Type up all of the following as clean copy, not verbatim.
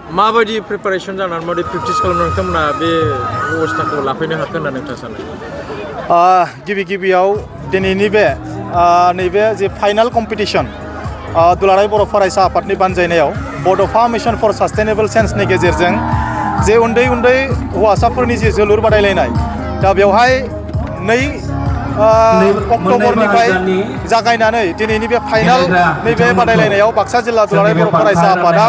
माबायदि प्रिपारेसन जानानै माबायदि प्रेक्टिस खालामनानै नोंथांमोना बे अबस्थाखौ लाफैनो हागोन होनना नोंथाङा सानो? गिबियाव दिनैनि बे नैबे जे फाइनाल कम्पिटिसन दुलाराय बर' फरायसा आफादनि बानजायनायाव बड'फा मिशन फर सास्टेनेबल चेन्जनि गेजेरजों जे उन्दै हौवासाफोरनि जे जोलुर बादायलायनाय दा बेवहाय 2 अक्ट'बरनिफ्राय जागायनानै दिनैनि बे फाइनाल नैबे बादायलायनायाव बाक्सा जिल्ला दुलाराय बर' फरायसा आफादा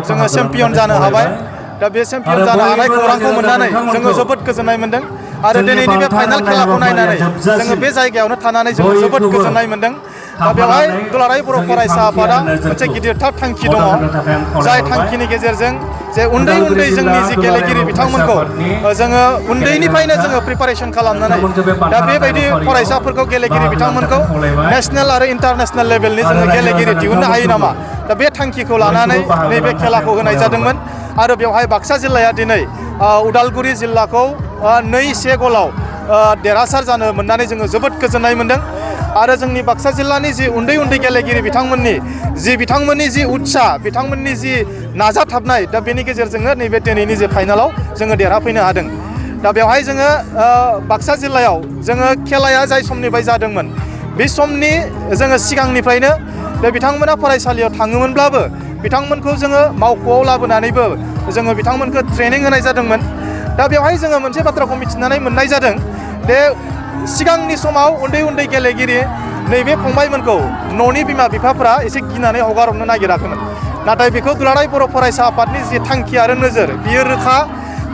जोङो चेम्पियन जानो हाबाय। दा बे चेम्पियन जानो हानाय खौरांखौ मोननानै जोङो जोबोद गोजोननाय मोनदों आरो दिनैनि बे फाइनाल खेलाखौ नायनानै जोङो बे जायगायावनो थानानै जोङो जोबोद गोजोननाय मोनदों। दा बेवहाय दुलाराय बर' फरायसा आफादा मोनसे गिदिरथार थांखि दङ, जाय थांखिनि गेजेरजों जे उन्दै जोंनि जि गेलेगिरि बिथांमोनखौ जोङो उन्दैनिफ्रायनो जोङो प्रिपारेसन खालामनानै दा बेबायदि फरायसाफोरखौ गेलेगिरि बिथांमोनखौ नेसनेल आरो इन्टारनेसनेल लेभेलनि जोङो गेलेगिरि दिहुननो हायो नामा, दा बे थांखिखौ लानानै नैबे खेलाखौ होनाय जादोंमोन। आरो बेवहाय बाक्सा जिल्लाया दिनै उदालगुरि जिल्लाखौ 2-1 गलाव देरहासार जानो मोननानै जोङो जोबोद गोजोननाय मोनदों। आरो जोंनि बाक्सा जिल्लानि जि उन्दै गेलेगिरि बिथांमोननि जि उत्साह, बिथांमोननि जि नाजाथाबनाय, दा बेनि गेजेरजोंनो नैबे दिनैनि जे फाइनालाव जोङो देरहाफैनो हादों। दा बेवहाय जोङो बाक्सा जिल्लायाव जोङो खेलाया जाय समनिफ्राय जादोंमोन बे समनि जोङो सिगांनिफ्रायनो बे बिथांमोना फरायसालियाव थाङोमोनब्लाबो बिथांमोनखौ जोङो मावख'आव लाबोनानैबो जोङो बिथांमोनखौ ट्रेनिं होनाय जादोंमोन। दा बेवहाय जोङो मोनसे बाथ्राखौ मिथिनानै मोननाय जादों दे सिगांनि समाव उन्दै गेलेगिरि नैबे फंबायमोनखौ न'नि बिमा बिफाफोरा एसे गिनानै हगार हरनो नागिराखैमोन। नाथाय बेखौ दुलाराय बर' फरायसा आफादनि जि थांखि आरो नोजोर बियो रोखा,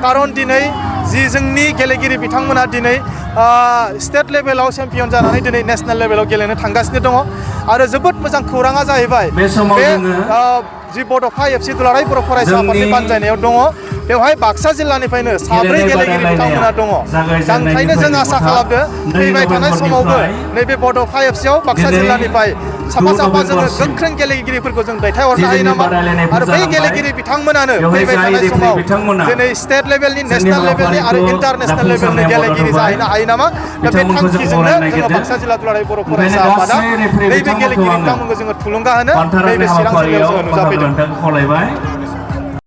खारन दिनै जि जोंनि गेलेगिरि बिथांमोना दिनै स्टेट लेभेलाव चेम्पियन जानानै दिनै नेसनेल लेभेलाव गेलेनो थांगासिनो दङ। आरो जोबोद मोजां खौराङा जाहैबाय बे जि बड'फा FC दुलाराय बर' फरायसा आफादनि बानजायनायाव दङ, बेवहाय बाक्सा जिल्लानिफ्रायनो 4 गेलेगिरि बिथांमोना दङ। दा ओंखायनो जों आसा खालामदो फैबाय थानाय समावबो नैबे बड'फा FCआव बाक्सा जिल्लानिफ्राय साफा जोङो गोख्रों गेलेगिरिफोरखौ जों दैथायहरनो हायो नामा, आरो बै गेलेगिरि बिथांमोनानो फैबाय थानाय समाव दिनै स्टेट लेभेलनि, नेसनेल लेभेलनि आरो इन्टारनेसनेल लेभेलनि गेलेगिरि जाहैनो हायो नामा। दा बे थांखिजोंनो जोङो बाक्सा जिल्ला दुलाराय बर' फरायसा आफादा नैबे गेलेगिरि बिथांमोनखौ जोङो थुलुंगा होनो नैबे चिरां जिल्लायाव जोङो नुजाफैदों।